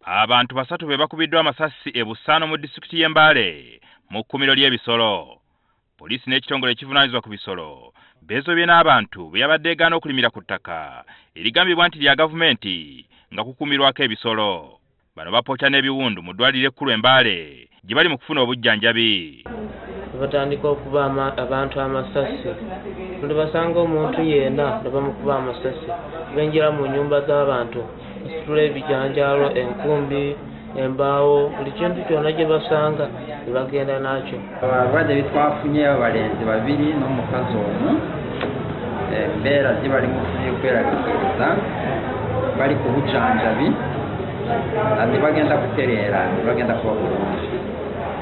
Abantu basatu be bakubiddwa amasasi e Busaano mu disitulikiti y'e Mbale mu kkuumiro ly'ebisolo. Poliisi n'ekitongole ekivunaanyizibwa ku bisolo beezobye n'abantu be yabadde egaana okulimira ku ttaka erigambibwa nti lya gavumenti nga kukuumirwako ebisolo. Bano bapooca n'ebiwundu mu ddwaliro ekkulu e Mbale gye bali mu kufuna obujjanjabi. Batandika okuba abantu amasasi, ne basanga omuntu yenna ne bamukuba amasasi, benjira mu nnyumba z'abantu, basitula ebijanjaalo, enkumbi, embaawo, buli kintu kyonna gye basanga ne bagenda nakyo. Abalwadde bitwafunye abalenzi babiri n'omukazi omu, embeera gye balimu kweraliikiriza, bali ku bujjanjabi, ate bagenda kutereera, bagenda kuba bulungi.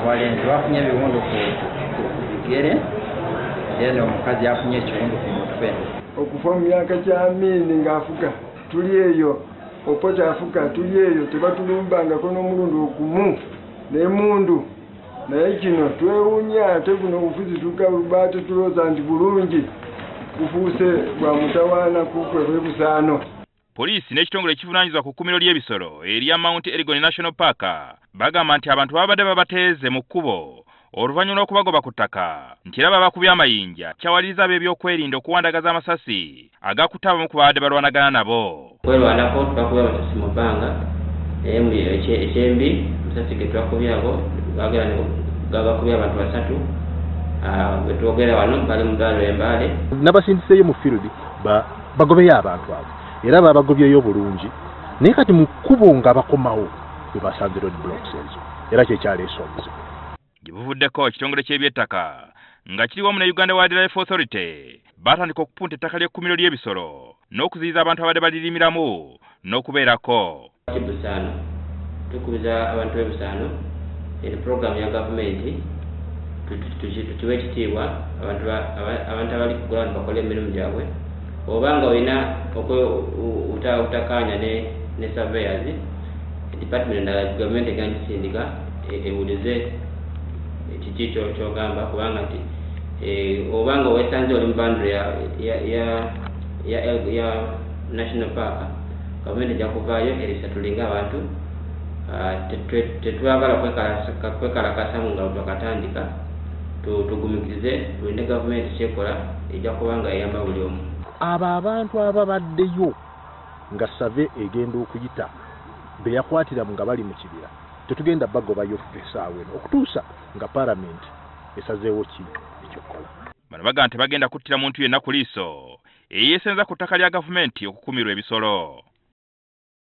Abalenzi bafunye ebiwundu ku bigere, then omukazi yafunye ekiwundu ku mutwe. Okufa mu myaka gya Amini ng'afuga tuli eyo, Obote afuga tuli eyo, tebatulumbangako n'omulundi ogumu n'emmundu. Naye kino twewuunya, ate buno obufuzi batetulowooza nti bulungi, bufuuse bwa mutawaana kukwe bwe Busaano. Poliisi n'ekitongole ekivunaanyizibwa ku kkuumiro ly'ebisolo erya Mount Elgon National Park bagamba nti abantu babadde babateeze mu kkubo oluvannyuma lw'okubagoba ku ttaka, nti era babakubye amayinja kyawaliriza ab'ebyokwerinda okuwandagaza amasasi agakutte abamu ku babadde balwanagana nabo. Kwerwanako twakubye amasasi mu bbanga, naye ekyembi amasasi ge twakubye ago gagakubye abantu basatu, bwe twogera wano bali mu ddwaliro e Mbale. Nabasindiseeyo mu field bagobeyo abantu abo, era babagobyeyo bulungi, naye kati mu kkubo nga bakomawo bwe basanze road blocks ezo, era kyekyaleese obuzibu. Gye buvuddeko ekitongole ky'ebyettaka nga kiri wamu ne Uganda Wildlife Authority batandika okupunta ettaka ly'ekkuumiro ly'ebisolo n'okuziyiza abantu abadde balirimiramu n'okubeerako. Busaano tukubiza abantu b'e Busaano eno puroguramu ya gavumenti, tukiwe ekitiibwa, abantu abali ku ground bakole emirimu gyabwe. Oba nga olina obutakkaanya ne surveyors, department endala gavumenti egenda gisindika ewulize kiki ky'ogamba, kubanga nti oba nga weesanze oli mu boundary ya National Park, gavumenti ejja kuvaayo erisatulinga abantu. Tetwagala kwekalakasamu nga twakatandika, tugumikirize tulinde gavumenti kyekola, ejja kuba nga eyamba buli omu. Abo abantu ababaddeyo nga save egenda okuyita be yakwatira nga bali mu kibira, tetugenda bagobayo ffe essaawa eno okutuusa nga Palamenti esazeewo ki ekyokukola. Bano bagamba nti bagenda kuttira muntu yenna ku liiso eyeesenza ku ttaka lya gavumenti okukuumirwa ebisolo.